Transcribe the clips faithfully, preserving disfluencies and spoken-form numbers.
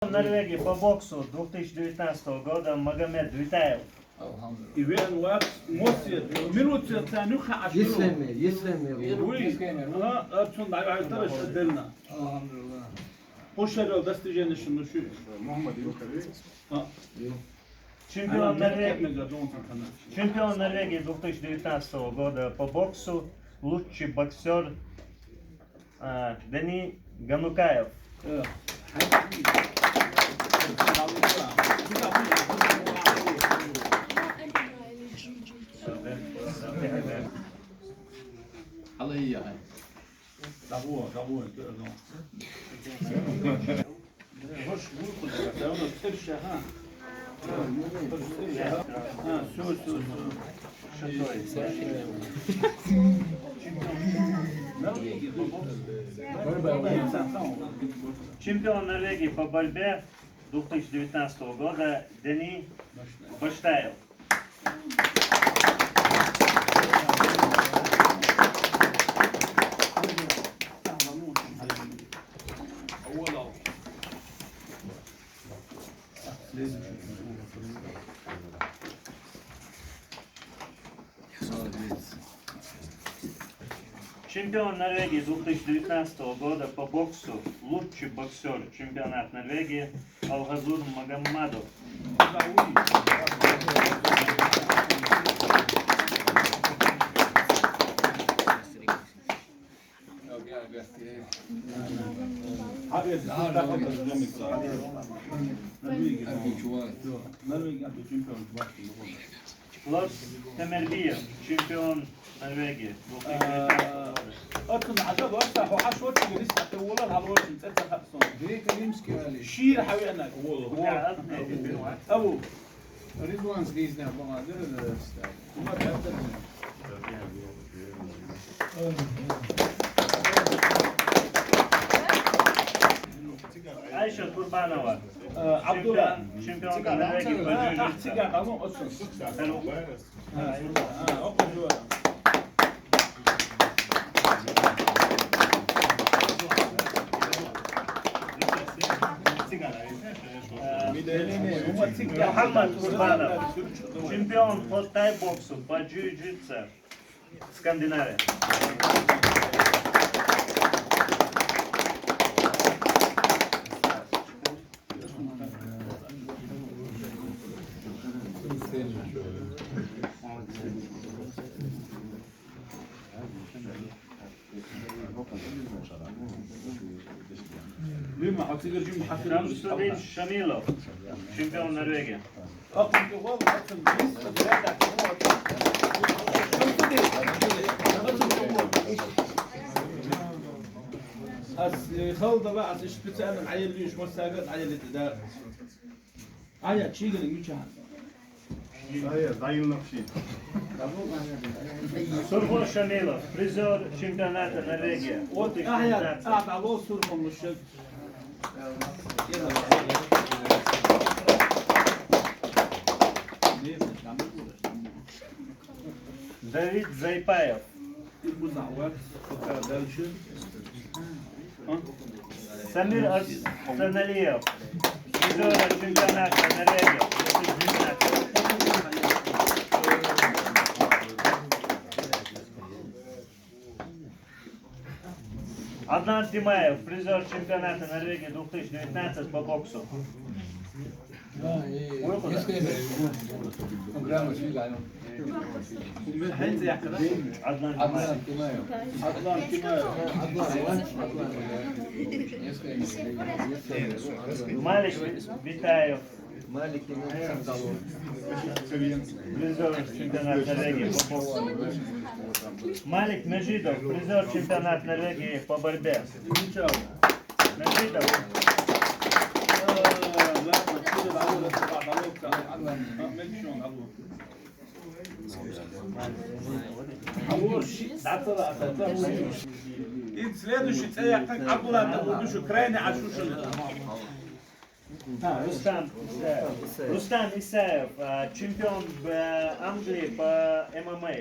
Норвегии по боксу две тысячи девятнадцатого года Магомед Витаев. И вен вац мосет, минут сет ца нюха ашту. Исламе, исламе. Уй, а, а, цун дай ай тараш отдельно. Алхамдулиллах. Пошарил достижение шумуши. Мухаммад Юхари. А. Чемпион Норвегии. Чемпион Норвегии две тысячи девятнадцатого года по боксу, лучший боксер, а, Дени Ганукаев. Чемпион Норвегии по борьбе две тысячи девятнадцатого года Дени Баштаев. Чемпион Норвегии две тысячи девятнадцатого года по боксу, лучший боксер, чемпионат Норвегии, Алгазур Магомадов. Ларс Темирбиев, чемпион Норвегии. Отын ажа барса, хо аш вот чигрис, а ты улар, а вот чин цеца хапсон. Грек-римский али. Шир хавена, вот. Абу. Ризван Слизняк, бама, дыр, дыр, дыр. Айша Курбанова. Абдулла. Чемпион, чемпион Норвегии по джиу-джитсу. Цыган, а ну, отсюда. Мухаммад Курбанов, чемпион по тай-боксу, по джиу-джитсу, Скандинавия. Шамсудин Шамилов, чемпион Норвегии. Ас, э, халда ва ас специально аяллиш масага аяллит да. Ая, чигин мича. Ая, дайын нахши. Сурхо Шамилов, призер чемпионата Норвегии. Вот их. Ая, а, а, вот Сурхо Мушек. Давид Зайпаев. Самир Арсаналиев. Призер чемпионата Норвегии. Адлан Тимаев, призер чемпионата Норвегии две тысячи девятнадцать по боксу. Адлан Тимаев. Адлан Тимаев. Малик Битаев. Малик Имамов. Призер чемпионата Норвегии по боксу. Малик Межидов, призер чемпионата Норвегии по борьбе. Межидов. И следующий цеяк так Абдулла, так вот, еще крайне ошушен. А, Рустам Исаев. Рустам Исаев, а, чемпион, э, Англии по М М А.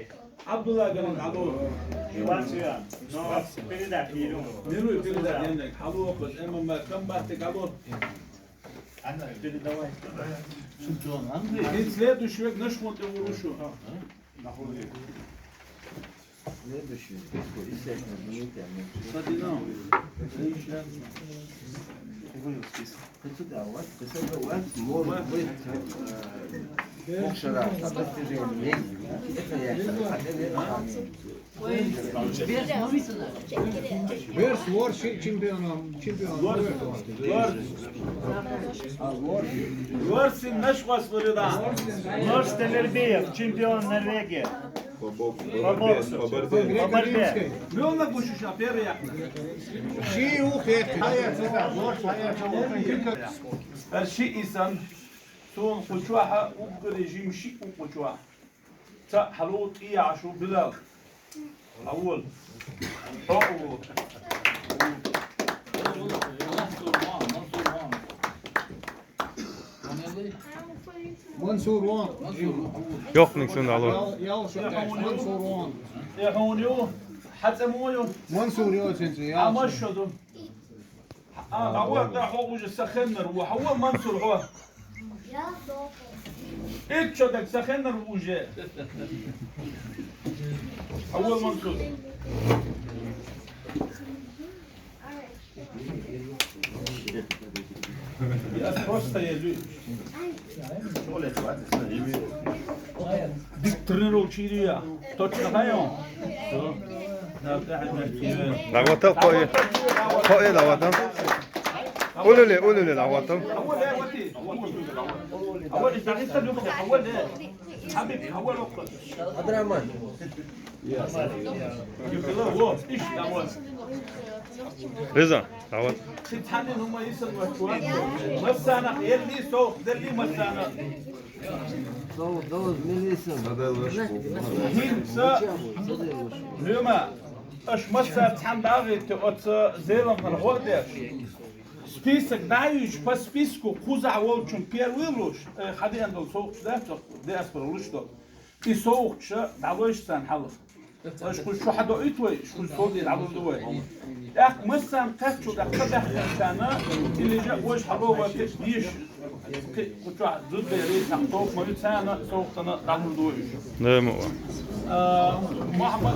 Абдулла Галин, алло. Иван Сюян. Но передак не любит. Миру передак, яндак. Алло, хоть М М А, комбат, алло. Передавай. Чемпион. Андрей, следующий век наш вот его рушу. Следующий. Кстати, да. Ты сюда, вот, ты сюда, вот, может быть, э, Мокшара, а достижение есть, да? Это я, это я, это я. Верс, Ворс чемпионом, чемпион. Ворс, Ворс. А, Ворс. Ворс и наш вас вырыла. Наш Телербиев, чемпион Норвегии. По боксу. По боксу. По борьбе. По борьбе. Мёлна гушуша первый яхна. Ши ух эх. Ар ши исан, сон кучуаха, уггари жим ши у кучуаха. Ца хьалу тӀияшу Билал. Аввал. Хьо аввал. Мансур вон. Йохнинг сун алу. Ял, ял шо, Мансур вон. Э, хьуню, хьацамую. Мансур йо, ченче, ял. Амаш шо ду. А, а вот, да, хо уже сахеннер, во, хо Мансур, хо. Ит чё так сахеннер уже. Хо Мансур. Я просто еду. Дик тренировочный я. Точно знаю. Дагватал кое. Кое дагватал. Улюле, улюле дагватал. Абдурахман. Риза, дагват. Массана, елли сох, делли массана. Хинца, хӀума, аш масса цхьан дагӀи те оца зелам гӀордеш. Список дӀаюш, по списку кхузахь волчун первый луш, э, хьадиан дол сох да, диаспора луш дол. И совгӀаташ дӀалойш царна хьалха. Аш кху шу хьадоуьйту вай, шу соди дӀалурду вай. ТӀаккха массарна кхаччалц тӀаккха ца баьхкинчарна, или же вож хьало вай деш, кху чохь зудбери, там топ ма ю царна, совгӀатана дӀалурду вай уьш. Да, ма ва. А, Мухьаммад,